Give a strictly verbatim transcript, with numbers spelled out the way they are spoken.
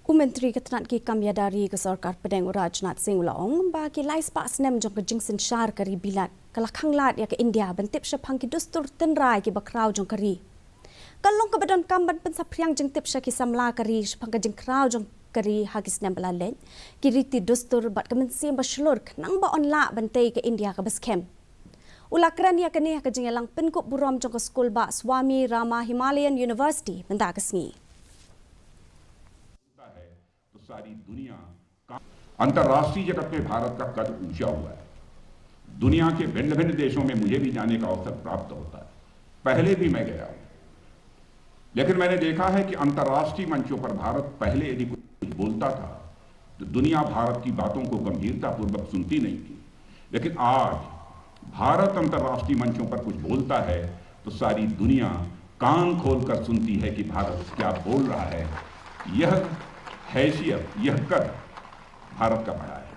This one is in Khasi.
U Myntri ka tnat ki kam ïada ri ka Sorkar Pdeng u Rajnath Singh u la ong ba ki lai spah snem jong ka jingsynshar ka ri Bilat ka la khanglad ïa ka India ban tip shaphang ki dustur tynrai kiba khraw jong ka ri. Ka long kaba donkam ban pynsaphriang jingtip sha ki samla ka ri shaphang ka jingkhraw jong ka ri ha ki snem ba la leit, ki riti dustur bad ka mynsiem ba shlur khnang ba yn lah ban tei ka India kaba skhem. U la kren ïa kane ha ka jingïalang pynkup burom jong ka skul bah Swami Rama Himalayan University mynta ka sngi. अंतर्राष्ट्रीय जगत में भारत का कद ऊंचा हुआ है। दुनिया के भिन्न भिन्न देशों में मुझे भी जाने का अवसर प्राप्त होता है। पहले भी मैं गया हूं, लेकिन मैंने देखा है कि अंतर्राष्ट्रीय मंचों पर भारत पहले यदि कुछ बोलता था तो दुनिया भारत की बातों को गंभीरतापूर्वक सुनती नहीं थी, लेकिन आज भारत अंतर्राष्ट्रीय मंचों पर कुछ बोलता है तो सारी दुनिया कान खोलकर सुनती है कि भारत क्या बोल रहा है। यह हैसियत, यह कद भारत का बड़ा है।